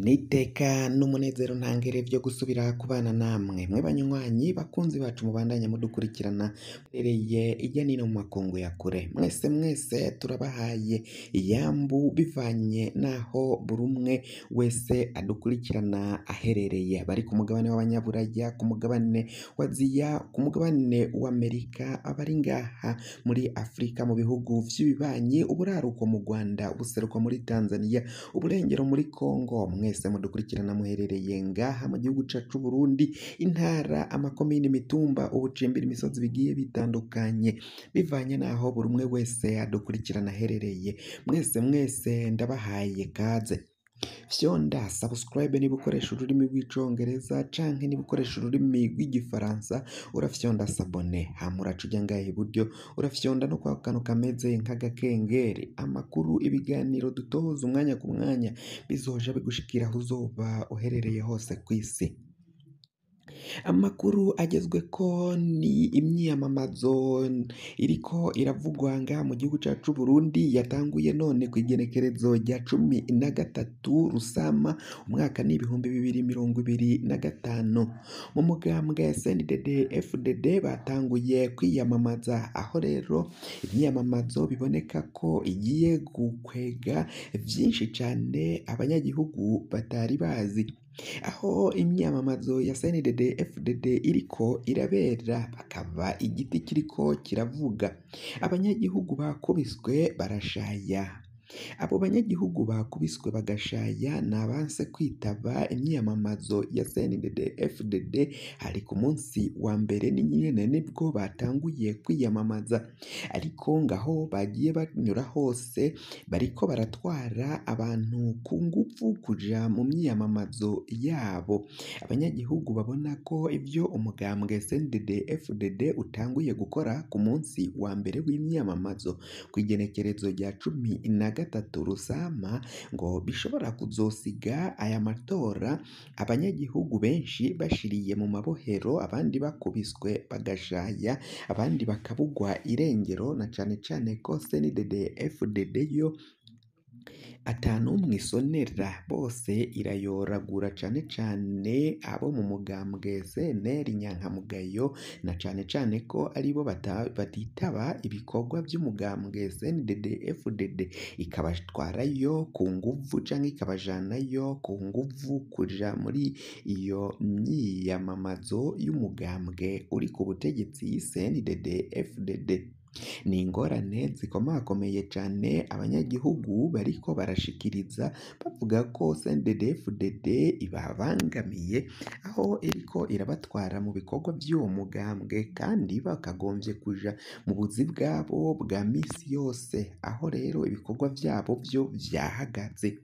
N'iteka n'umunezero ntangere vyo gusubira kubana namwe mwe banywanyi bakunzi bacu mubandanya mudukurikirana muherereye irya nino mu makungu ya kure, mwese mwese turabahaye iyambu bivanye n'aho buri umwe wese adukurikirana aherereye, abari ku mugabane w'abanyaburaya, ku mugabane wa Aziya, ku mugabane w'Amerika, abari ngaha muri Afrika mu bihugu vy'ibibanyi, uburaruko mu Rwanda, ubuseruko muri Tanzania, uburengero muri Kongo, mwese mudukurikirana muherereye ngaha mu gihugu cacu c'Uburundi, intara, amakomine, imitumba, ubucimbiri, imisozi bigiye bitandukanye, bivanye n'aho buri umwe wese adukurikirana aherereye, mwese mwese ndabahaye kaze. Fyonda subscribe niba ukoresha ururimi rw'icongereza canke niba ukoresha ururimi rw'igifaransa urafyonda s'abonner, hama uraca uja ngaha iburyo urafyonda no kwa kantu kameze nk'agakengeri, amakuru, ibiganiro dutoza umwanya ku mwanya bizoja bigushikira aho uzoba uherereye hose kw'isi. Amakuru agezweko ni imyiyamamazo iriko iravugwa ngaha mu gihugu cacu c'Uburundi yatanguye none kw'igenekerezo rya 13 Rusama umwaka ni 2025. Mu mugambwe CNDD FDD batanguye kwiyamamaza, aho rero imyiyamamazo biboneka ko igiye gukwega vyinshi cane abanyagihugu batari bazi. Aho imyamamazo ya CNDD FDD iriko irabera bakaba igiti kiriko kiravuga, abanyagihugu bakubiswe barashaya. Abo banyagihugu bakubiswe bagashaya ni abanse kwitaba imyiyamamazo ya CNDD FDD, hari ku munsi wa mbere nyene nibwo batanguye kwiyamamaza, ariko ngaho bagiye banyura hose bariko baratwara abantu ku nguvu kuja mu myiyamamazo yabo. Abanyagihugu babona ko ivyo umugambwe CNDD FDD utanguye gukora ku munsi wa mbere w'imyiyamamazo kw'igenekerezo rya 13 Rusama ngo bishobora kuzosiga aya matora abanyagihugu benshi bashiriye mu mabohero, abandi bakubiswe bagashaya, abandi bakabugwa irengero, na cane cane ko CNDD FDD yo atanumwe isonera, bose irayoragura cane cane abo mu mugambwe CNL Nyankamugayo, na cane cane ko aribo batitaba ibikorwa vy'umugambwe CNDD FDD, ikabatwarayo ku nguvu canke ikabajanayo ku nguvu kuja muri iyo myiyamamazo y'umugambwe uri ku butegetsi CNDD FDD. Ni ingorane zikomakomeye cane abanyagihugu bariko barashikiriza bavuga ko CNDD FDD ibabangamiye, aho iriko irabatwara mu bikorwa vy'uwo mugambwe kandi bakagomvye kuja mu buzi bwabo bwa misi yose, aho rero ibikorwa vyabo vyo vyahagaze.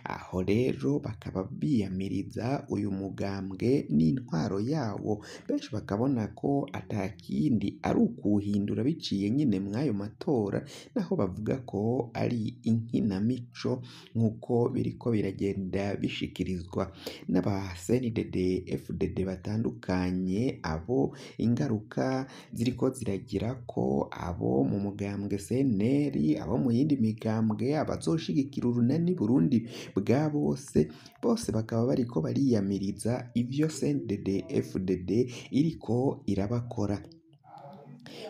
Aho rero bakaba biyamiriza uyu mugambwe n'intwaro yawo, benshi bakabona ko atakindi ari ukuwuhindura biciye nyene mw'ayo matora, naho bavuga ko ari inkinamico nk'uko biriko biragenda bishikirizwa n'aba CNDD FDD batandukanye, abo ingaruka ziriko ziragirako abo mu mugambwe CNL, abo mu yindi migambwe, abazoshigikira urunani Burundi bwa bose, bose bakaba bariko bariyamiriza ivyo CNDD FDD iriko irabakora.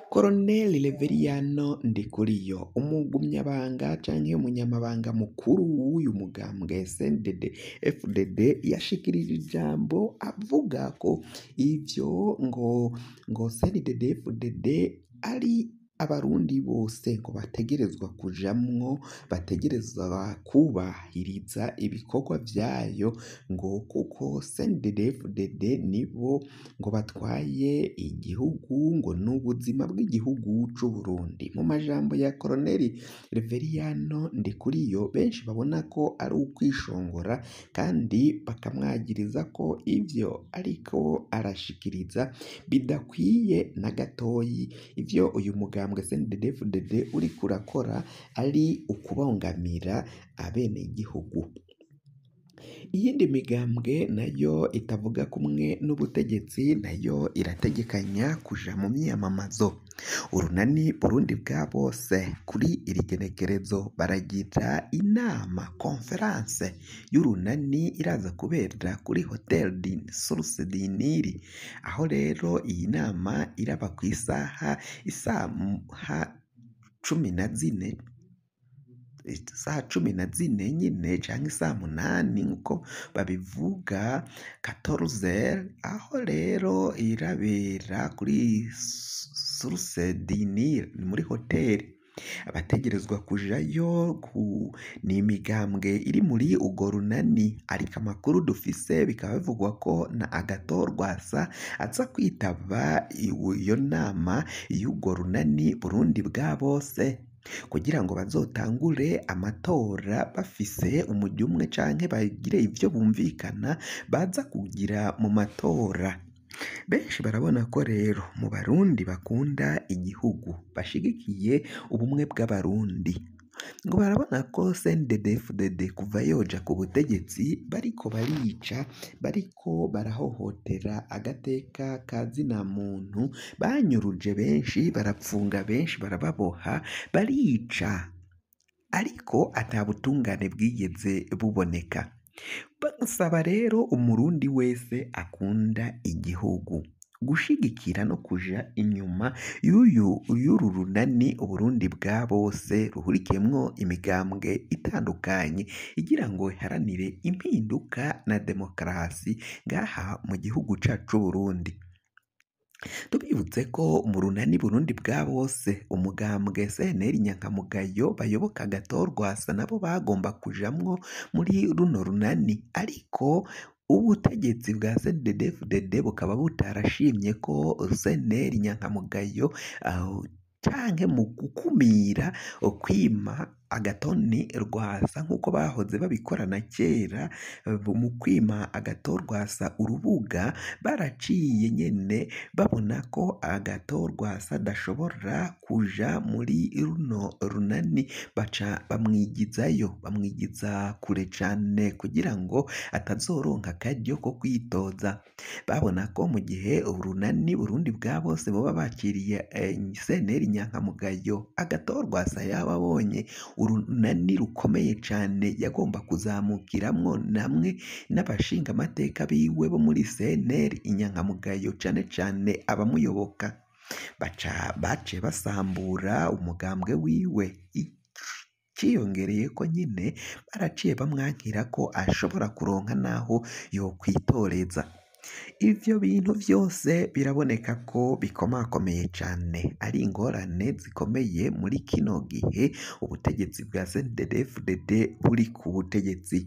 Colonel Reveriyano Ndikuriyo, umugumyabanga canke umunyamabanga mukuru w'uyu mugambwe CNDD FDD, yashikirije ijambo avuga ko ivyo ngo CNDD FDD ari abarundi bose ngo bategerezwa kujamwo, bategerezwa kubahiriza ibikorwa vyayo, ngo kuko CNDD FDD nibo ngo batwaye igihugu, ngo n'ubuzima bw'igihugu c'Uburundi. Mu majambo ya Colonel Reveriyano Ndikuriyo, benshi babona ko ari ukwishongora kandi bakamwagiriza ko ivyo ariko arashikiriza bidakwiye na gatoyi, ivyo uyu mugambwe CNDD-FDD uriko urakora ari ukubongamira abenegihugu. Iyindi migambwe nayo itavuga kumwe n'ubutegetsi nayo irategekanya kuja mu myiyamamazo. Urunani Burundi bwa bose kuri iri genekerezo baragira inama conference y'urunani iraza kubera kuri Hotel de Source du Nil, aho rero iyi nama iraba kw'isaha isaha 14, isaha 14 nyine canke isaha 8 nkuko babivuga 14, aho rero irabera kuri Source du Nil ni muri hoteli. Abategerezwa kujayo ni imigambwe iri muri urwo runani, ariko amakuru dufise bikaba bivugwa ko na Agathon Rwasa aza kwitaba iyo nama y'urwo runani Burundi bwa bose, kugira ngo bazotangure amatora bafise umujwi umwe canke bagire ivyo bumvikana baza kugira mu matora. Benshi barabona ko rero mu Barundi bakunda igihugu bashigikiye ubumwe bw'Abarundi, ngo barabona ko CNDD-FDD kuva yoja ku butegetsi bariko barica, bariko barahohotera agateka ka zina muntu, banyuruje benshi, barapfunga benshi, barababoha, barica, ariko ata butungane bwigeze buboneka. Basaba rero umurundi wese akunda igihugu gushigikira no kuja inyuma y'uru runani Uburundi bwa bose ruhurikiyemwo imigambwe itandukanye igira ngo iharanire impinduka na demokarasi ngaha mu gihugu cacu c'Uburundi. Tubibutse ko mu runani Burundi bwa bose umugambwe CNL Nyankamugayo bayoboka Agathon Rwasa nabo bagomba kujamwo muri runo runani, ariko ubutegetsi bwa CNDD-FDD bukaba butarashimye ko CNL Nyankamugayo canke mu gukumira kwima Agathon Rwasa nk'uko bahoze babikorana kera, mu kwima Agathon Rwasa urubuga baraciye nyene babona ko Agathon Rwasa adashobora kuja muri runo runani, baca bamwigizayo, bamwigiza kure cane kugira ngo atazoronka akaryo ko kwitoza. Babona ko mu gihe urunani Burundi bwa bose boba bakiriye CNL Nyankamugayo, Agathon Rwasa yaba abonye urunani rukomeye cane yagomba kuzamukiramwo namwe n'abashingamateka biwe bo muri CNL Inyankamugayo, cane cane abamuyoboka. Bace basambura umugambwe wiwe, iciyongereyeko nyene baraciye bamwankira ko ashobora kuronka naho yokwitoreza. Ivyo bintu vyose biraboneka ko bikomakomeye cane, ari ingorane zikomeye muri kino gihe ubutegetsi bwa CNDD-FDD buri ku butegetsi.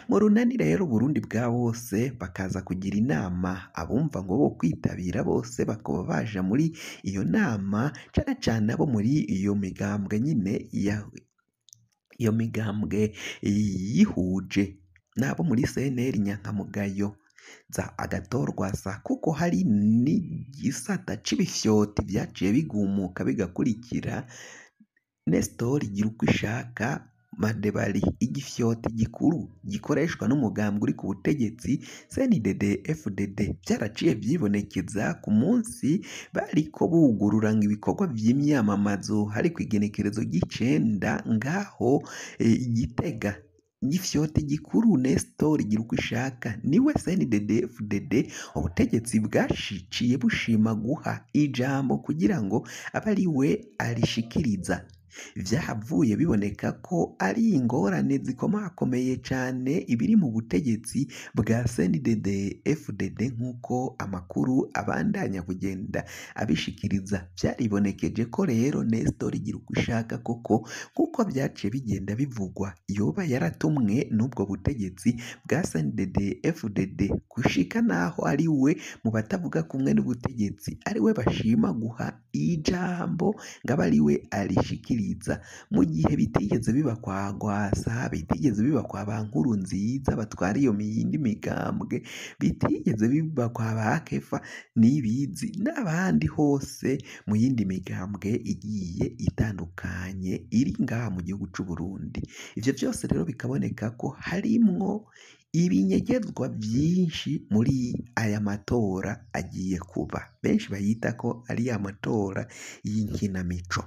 Mu runani rero Burundi bwa bose bakaza kugira inama, abumva ngo bo kwitabira bose bakaba baja muri iyo nama, cane cane abo muri iyo migambwe nyine iyo migambwe yihuje n'abo muri CNL Nyankamugayo za Agathon Rwasa, kuko hari n'igisata c'ibifyoti vyaciye bigumuka bigakurikira Nestor Girukwishaka Madebali, igifyoti gikuru gikoreshwa n'umugambwe uri ku butegetsi CNDD-FDD. Vyaraciye vyibonekeza ku munsi bariko bugurura ibikorwa vy'imyamamazo, hari kw'igenekerezo ry'icenda ngaho i Gitega. Igifyoti gikuru Nestor Girukwishaka niwe CNDD-FDD ubutegetsi bwashiciye bushima guha ijambo kugira ngo abe ariwe arishikiriza. Vyahavuye biboneka ko ari ingorane zikomakomeye cane ibiri mu butegetsi bwa CNDD-FDD nk'uko amakuru abandanya kugenda abishikiriza. Vyaribonekeje ko rero Nestor Girukwishaka koko nk'uko vyaciye bigenda bivugwa yoba yaratumwe n'ubwo butegetsi bwa CNDD-FDD gushika naho ari we mu batavuga kumwe n'ubutegetsi ari we bashima guha ijambo ngo abe ari we arishikiriza, mu gihe bitigeze biba kwa Rwasa, bitigeze biba kwa ba Nkurunziza batwara iyo yindi migambwe, bitigeze biba kwa ba Kefa Nibizi n'abandi hose mu yindi migambwe igiye itandukanye iri ngaha mu gihugu c'Uburundi. Ivyo vyose rero bikaboneka ko harimwo ibinyegezwa vyinshi muri aya matora agiye kuba, benshi bayita ko ari amatora y'inkinamico.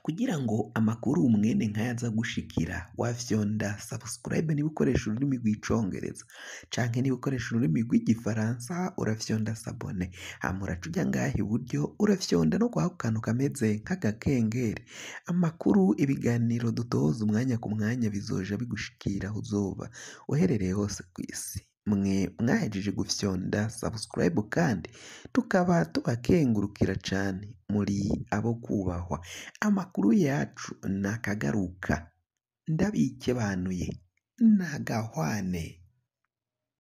Kugira ngo amakuru mwene nkaya aza gushikira, wafyonda subscribe niba ukoresha ururimi rw'icongereza, canke niba ukoresha ururimi rw'igifaransa urafyonda s'abonner, hama uraca uja ngaha iburyo urafyonda no kwako kantu kameze nk'agakengeri. Amakuru, ibiganiro dutoza umwanya ku mwanya bizoja bigushikira aho uzoba uherereye hose kw'isi. Mwe mwahejeje gufyonda subscribe kandi tukaba tubakengurukira cane, muri abo kubahwa. Amakuru yacu nakagaruka, ndabikebanuye, nagahwane.